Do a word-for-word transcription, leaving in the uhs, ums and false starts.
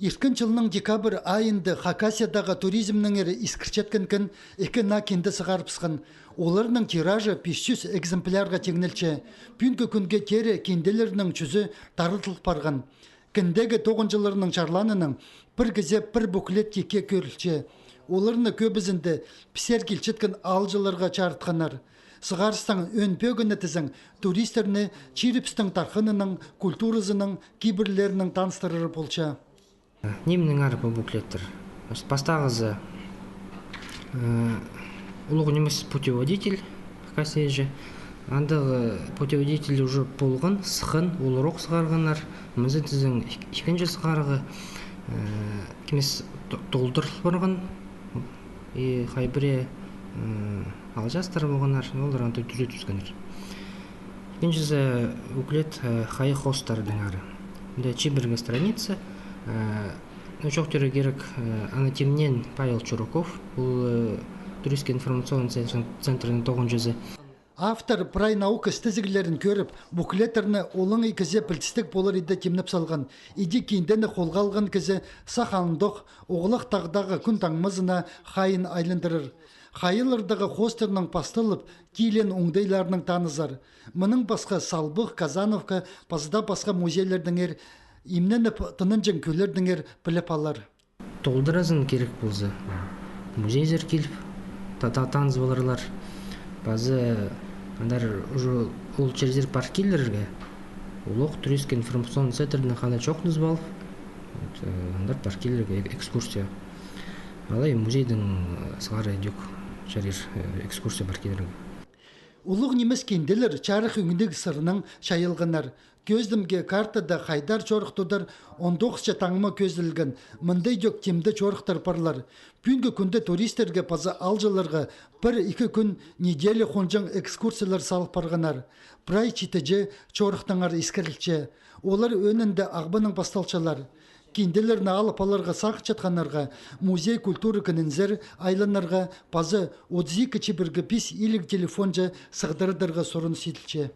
Ирткен чылның декабрь айында Хакасиядағы туризмнеңер искірчеткен кін ікі наа кинде сығарыбысхан. Оларның тиражы пис чӱс экземплярға теңнелче. Пӱӱнгі кӱнге теере кинделернің чӱзі таратыл парған. Киндегі тоғынҷыларның чарлаанынаң пір кізее пір буклет тикке кӧрілче. Оларның кӧбізінде пісер килчеткен аалҷыларға чарытханнар. Сығарыстаң ӧӧн пӧгінні тізең, туристерні чирібістің тархынынаң, культуразынаң, кибірлерінең таныстырар полча. Нименеңер пу буклеттер? Значит, пастағызы, э, улуғ нимес путеводитель, Хакасияҷа. Андағ путеводитель уже полған, сыххан, улуғ сығарғаннар. Мынзы тізең ікінҷі сығарғы, э, нимес, то-, толдырыл парған. И хай пірее, э, алҷаастар полғаннар, олар анда тӱзет тӱскеннер. Ікінҷізі буклет, э, хайығ хоостардаңар. Мында чибіргі страница, э, ну, чоохтирға кирек, э, аны тимнеен Павел Чураков, ол, э, туристский информационный центр-, центрнің тоғынҷызы. Автор прай наука істезіглерін кӧріп, буклеттерні олаңай кізее пілдістіг полар иде тимнеп салған. Иди киндені холға алған кізі сах андох оғлах тағдағы кӱн таңмазына хайын айландырар. Хайылардағы хоостарнаң пасталып, тиилеен оңдайларынаң танызар. Мының пасха Салбых, Казановка, паза даа пасха музейлердеңер, имненіп тынанҷаң кӧллердеңер піліп алар. Толдыразын кирек полза, музейзер киліп, та-, та-, танызып аларлар. Паза андар уже ол чирзер пар килерге, улуғ туристский информационный центрнең хада чоохтазып алып, вот, э, андар пар килерге э-, экскурсия. Алай музейдең, э, сығара идӧк чарир, э, экскурсия пар килерге. Улуғ нимес кинделер чарых ӱгнег сырынаң чайылғаннар. Кӧзідімге, картада хайдар чорых тудар он тоғысча таңма кӧзіділген, мындағ идӧк тимде чорыхтар парлар. Пӱӱнгі кӱнде туристерге паза аалҷыларға пір-ікі кӱн неделя хонҷаң экскурсиялар салып парғаннар. Прай читіҷе чорыхтаңар искірілче. Олар ӧӧнінде Ағбаннаң пасталчалар. Кинделерні алып аларға сағынчатханнарға музей культуры кінінзер айланарға паза отыс ікі чибіргі пис илиг телефонҷа сығдырадарға сурыныс иділче.